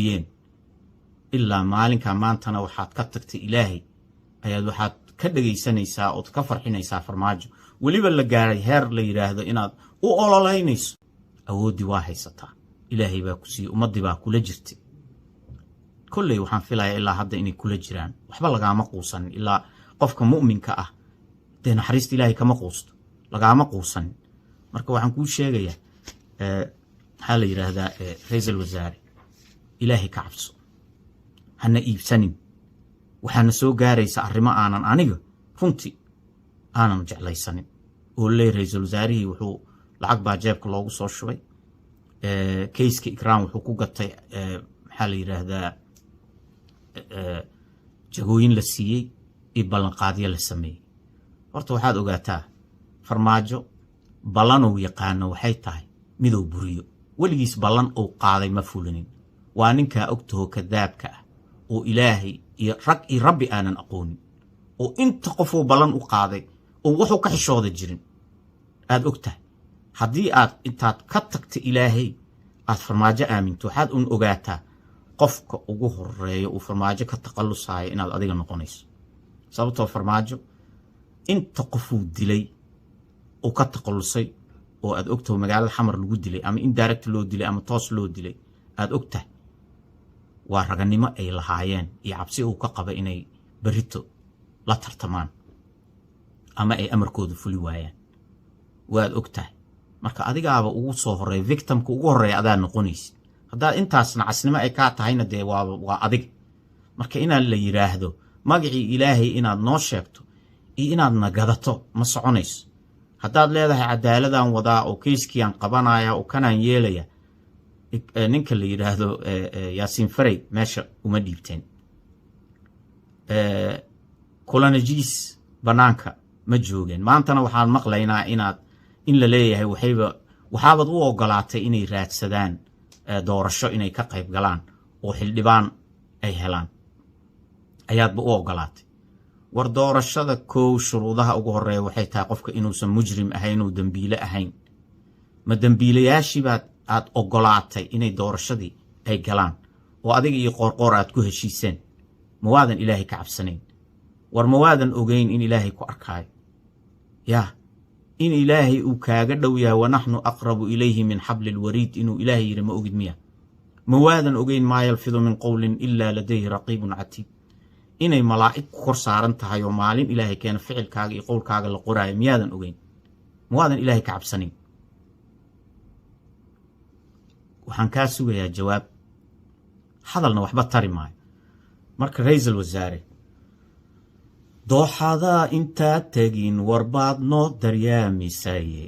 Buriyeen. Ilaa maalinka maantana waxaad ka tagtay Ilaahay ayaad waxaad ka dhegaysanaysaa ood ka farxinaysaa Farmaajo. Weliba la gaaray heer la yidhaahdo inaad u ololaynayso. Awooddii waa haysataa, Ilaahay baa ku siiyey, ummaddii baa kula jirtay. Kolley waxaan filayaa ilaa hadda inay kula jiraan. Waxba lagaama quusanin. Ilaa qofka mu'minka ah dee naxariista Ilaahay kama quusto, lagaama quusanin. Marka waxaan kuu sheegayaa, maxaa la yidhaahdaa, ra-iisul wasaare, Ilaahay ka cabso, hana iibsanin. Waxaana soo gaaraysa arrimo aanan aniga runtii aanan jeclaysanin oo leey ra-iisul wasaarihii wuxuu lacag baa jeebka loogu soo shubay, case-ka Ikraan wuxuu ku gatay, maxaa la yidhaahdaa, jagooyin la siiyey iyo ballanqaadyo la sameeyey. Horta waxaad ogaataa, Farmaajo ballanuu yaqaano waxay tahay miduu buriyo. Weligiis ballan uu qaaday ma fulinin. Waa ninkaa ogtaho kadaabka ah oo Ilaahay iyo rag iyo Rabbi aanan aqoonin, oo inta qofuu ballan u qaaday oo wuxuu ka xishooda jirin aad og tahay. Haddii aad intaad ka tagta Ilaahay aad Farmaajo aaminto, waxaad un ogaataa qofka ugu horeeyo uu Farmaajo ka takhallusaayo inaad adiga noqonayso, sababtoo Farmaajo inta qofuu dilay uu ka takhallusay oo aad ogtaho magaalada Xamar lagu dilay, ama indirect loo dilay ama toos loo dilay, aad og tahay, waa raganimo ay lahaayeen iyo cabsi uu ka qaba inay berrito la tartamaan ama ay amarkooda fuli waayaan. Waad og tahay. Marka adigaaba ugu soo horeeya, victim-ka ugu horreeya adaa noqonaysid. Haddaad intaas nacasnimo ay kaa tahayna, dee waa adiga. Marka inaan la yidhaahdo magacii Ilaahay inaad noo sheegto iyo inaad nagadato ma soconayso. Haddaad leedahay cadaaladaan wadaa oo case-kiiyaan qabanaya oo kanaan yeelaya, ninka la yidhaahdo Yaasiin Farey meesha uma dhiibteen, Kulanajiis bannaanka ma joogeen. Maantana waxaan maqlaynaa inaad in la leeyahay waxayba waxaabaad u ogolaatay inay raadsadaan doorasho, inay ka qayb galaan oo xildhibaan ay helaan ayaadba u ogolaatay. War doorashada kow shuruudaha ugu horeeya waxay tahay qofka inuusan mujrim ahayn oo dembiile ahayn. Ma dembiilayaashiibaad aad ogolaatay inay doorashadii ay galaan oo adiga iyo Qoorqoor aad ku heshiiseen? Ma waadan Ilaahay ka cabsanayn? War ma waadan ogeyn in Ilaahay ku arkaayo, yaa in Ilaahay uu kaaga dhow yahay? "Wanaxnu aqrabu ilayhi min xabli lwariid" inuu Ilaahay yidhi ma ogid miya? Ma waadan ogeyn "maa yalfidu min qowlin ilaa ladayhi raqiibun catiid", inay malaa'ig ku kor saaran tahay oo maalin Ilaahay keeno ficilkaaga iyo qowlkaaga la qoraayo? Miyaadan ogeyn? Ma waadan Ilaahay ka cabsanayn? Waxaan kaa sugayaa jawaab, hadalna waxba tari maayo. Marka ra-iisul wasaare, dooxadaa intaad tegin warbaad noo daryaamisaye,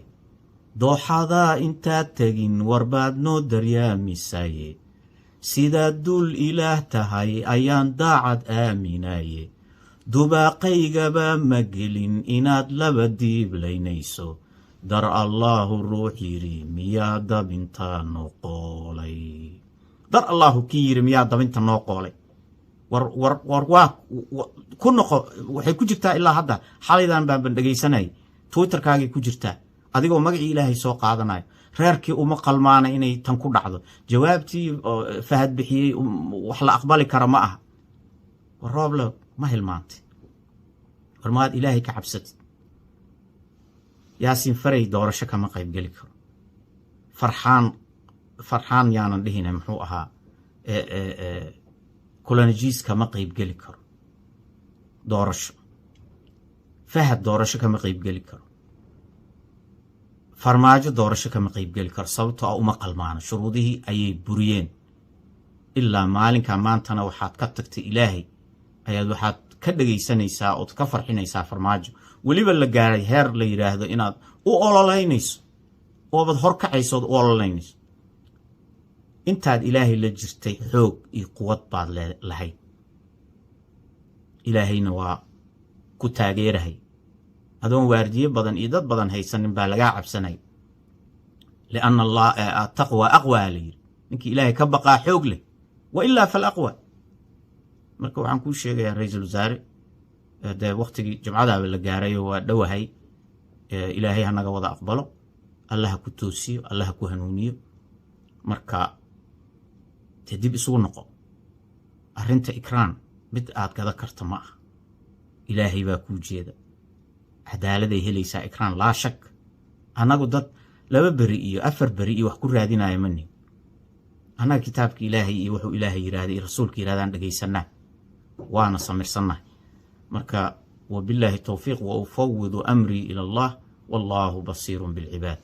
dooxadaa intaad tegin warbaad noo daryaamisaye, sidaad dul Ilaah tahay ayaan daacad aaminaye, dubaaqaygaba ma gelin inaad laba diiblaynayso, dar Allaahu ruux yidhi miyaa dabinta noo qoolay? Dar Allaahu kii yidhi miyaa dabinta noo qoolay? War war war, waa ku noqo. Waxay ku jirtaa ilaa hadda, xalaydan baan dhegaysanayay, Twitterkaagay ku jirtaa adigoo magacii Ilaahay soo qaadanayo. Reerkii uma qalmaana inay tan ku dhacdo. Jawaabtii Fahad bixiyey wax la aqbali kara ma aha. War Rooble, ma hilmaantay? War maad Ilaahay ka cabsatid? Yaasiin Farey doorasho kama qaybgeli karo. Farxaan, Farxaan yaanan dhihina, muxuu ahaa, Kulanajiis kama qaybgeli karo doorasho. Fahad doorasho kama qaybgeli karo. Farmaajo doorasho kama qaybgeli karo, sababtoo ah uma qalmaano, shuruudihii ayay buriyeen. Ilaa maalinka maantana waxaad ka tagtay Ilaahay ayaad waxaad ka dhegaysanaysaa ood ka farxinaysaa Farmaajo. Weliba la gaaray heer la yidhaahdo inaad u ololaynayso oobaad horkacayso ood u ololaynayso. Intaad Ilaahay la jirtay xoog iyo quwad baad lahayd, Ilaahayna waa ku taageerahay. Adoon waardiye badan iyo dad badan haysanin baa lagaa cabsanay, lianna Allah ataqwa aqwaa la yidhi. Ninkii Ilaahay ka baqaa xoog leh, wa ilaa fal aqwa. Marka waxaan kuu sheegayaa, ra-iisul wasaare, dee waktigii jumcadaaba la gaarayo, waa dhowahay. Ilaahay hanaga wada aqbalo, Allaha ku toosiyo, Allaha ku hanuuniyo. Marka Dee dib isugu noqo. Arrinta Ikraan mid aad gada karta ma ah. Ilaahay baa kuu jeeda. Cadaaladay helaysaa Ikraan, laa shak. Annagu dad 2 beri iyo 4 beri iyo wax ku raadinaya mani. Annaga kitaabka Ilaahay iyo wuxuu Ilaahay yidhahday iyo Rasuulka yidhahdaan dhegaysanaa, waana samirsannahay. Marka وبالله التوفيق وأفوض أمري إلى الله والله بصير بالعباد.